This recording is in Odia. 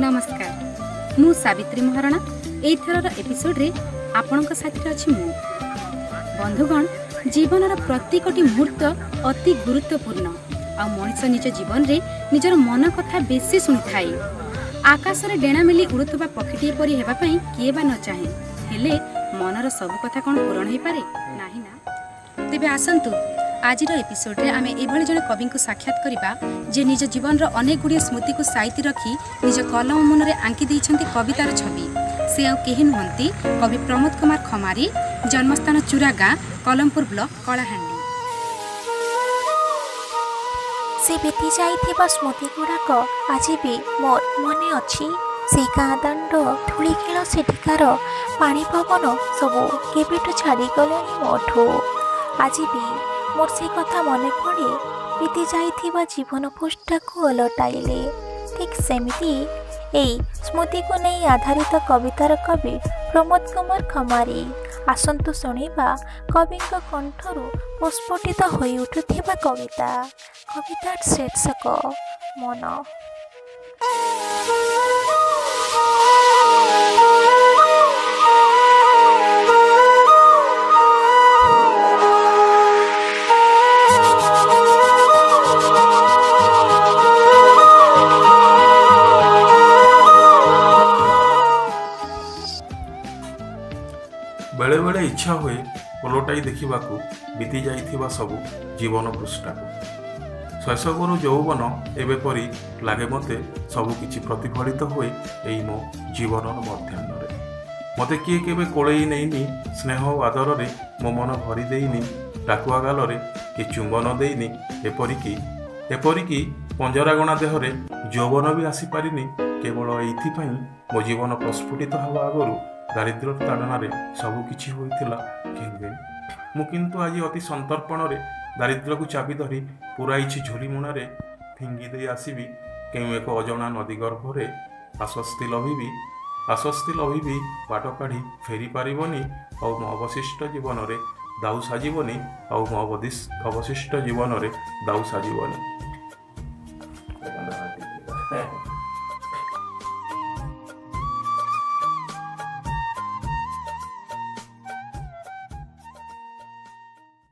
ନମସ୍କାର, ମୁଁ ସାବିତ୍ରୀ ମହାରଣା। ଏଇଥରର ଏପିସୋଡରେ ଆପଣଙ୍କ ସାଥିରେ ଅଛି ମୁଁ। ବନ୍ଧୁଗଣ, ଜୀବନର ପ୍ରତ୍ୟେକଟି ମୁହୂର୍ତ୍ତ ଅତି ଗୁରୁତ୍ୱପୂର୍ଣ୍ଣ। ଆଉ ମଣିଷ ନିଜ ଜୀବନରେ ନିଜର ମନ କଥା ବେଶୀ ଶୁଣିଥାଏ। ଆକାଶରେ ଡେଣା ମେଲି ଉଡ଼ୁଥିବା ପକ୍ଷୀଟିଏ ପରି ହେବା ପାଇଁ କିଏ ବା ନ ଚାହେଁ? ହେଲେ ମନର ସବୁ କଥା କ'ଣ ପୂରଣ ହେଇପାରେ ନାହିଁ ନା? ତେବେ ଆସନ୍ତୁ, ଆଜିର ଏପିସୋଡରେ ଆମେ ଏଭଳି ଜଣେ କବିଙ୍କୁ ସାକ୍ଷାତ କରିବା, ଯିଏ ନିଜ ଜୀବନର ଅନେକ ଗୁଡ଼ିଏ ସ୍ମୃତିକୁ ସାଇତି ରଖି ନିଜ କଲମ ମୁନରେ ଆଙ୍କି ଦେଇଛନ୍ତି କବିତାର ଛବି। ସେ ଆଉ କେହି ନୁହନ୍ତି, କବି ପ୍ରମୋଦ କୁମାର ଖମାରୀ। ଜନ୍ମସ୍ଥାନ ଚୁରାଗାଁ, କଲମପୁର ବ୍ଲକ, କଳାହାଣ୍ଡି। ସେ ବିତି ଯାଇଥିବା ସ୍ମୃତି ଗୁଡ଼ାକ ଆଜି ବି ମୋର ମନେ ଅଛି। ସେଇ ଗାଁ ଦାଣ୍ଡ ଧୂଳି ଖେଳ, ସେଠିକାର ପାଣି ପବନ ସବୁ କେବେଠୁ ଛାଡ଼ିଗଲେଣି ମୋଠୁ। ଆଜି ବି ମୋର ସେଇ କଥା ମନେ ପଡ଼େ ବିତି ଯାଇଥିବା ଜୀବନ ପୃଷ୍ଠାକୁ ଓଲଟାଇଲେ। ଠିକ୍ ସେମିତି ଏଇ ସ୍ମୃତିକୁ ନେଇ ଆଧାରିତ କବିତାର କବି ପ୍ରମୋଦ କୁମାର ଖମାରୀ। ଆସନ୍ତୁ ଶୁଣିବା କବିଙ୍କ କଣ୍ଠରୁ ପ୍ରସ୍ଫୁଟିତ ହୋଇ ଉଠୁଥିବା କବିତା। କବିତାର ଶୀର୍ଷକ ମନ। ବେଳେବେଳେ ଇଚ୍ଛା ହୁଏ ଓଲଟାଇ ଦେଖିବାକୁ ବିତି ଯାଇଥିବା ସବୁ ଜୀବନ ପୃଷ୍ଠାକୁ। ଶୈଶବରୁ ଯୌବନ ଏବେ ପରି ଲାଗେ ମୋତେ ସବୁକିଛି ପ୍ରତିଫଳିତ ହୁଏ ଏଇ ମୋ ଜୀବନର ମଧ୍ୟାହ୍ନରେ। ମୋତେ କିଏ କେବେ କୋଳେଇ ନେଇନି, ସ୍ନେହ ଓ ଆଦରରେ ମୋ ମନ ଭରି ଦେଇନି, ଟାକୁଆ ଗାଲରେ କି ଚୁମ୍ବନ ଦେଇନି, ଏପରିକି ପଞ୍ଜରାଗଣା ଦେହରେ ଯୌବନ ବି ଆସିପାରିନି। କେବଳ ଏଇଥିପାଇଁ ମୋ ଜୀବନ ପ୍ରସ୍ଫୁଟିତ ହେବା ଆଗରୁ ଦାରିଦ୍ର୍ୟ ତାଡ଼ନାରେ ସବୁକିଛି ହୋଇଥିଲା ଘେଙ୍ଗେଇ। ମୁଁ କିନ୍ତୁ ଆଜି ଅତି ସନ୍ତର୍ପଣରେ ଦାରିଦ୍ର୍ୟକୁ ଚାବି ଧରି ପୁରାଇଛି ଝୁଲି ମୁଣାରେ। ଫିଙ୍ଗି ଦେଇ ଆସିବି କେଉଁ ଏକ ଅଜଣା ନଦୀ ଗର୍ଭରେ। ଆଶ୍ୱସ୍ତି ଲଭିବି, ଆଶ୍ୱସ୍ତି ଲଭିବି, ବାଟ କାଢ଼ି ଫେରି ପାରିବନି ଆଉ ମୋ ଅବଶିଷ୍ଟ ଜୀବନରେ ଦାଉ ସାଜିବନି, ଆଉ ମୋ ଅବଶିଷ୍ଟ ଜୀବନରେ ଦାଉ ସାଜିବନି।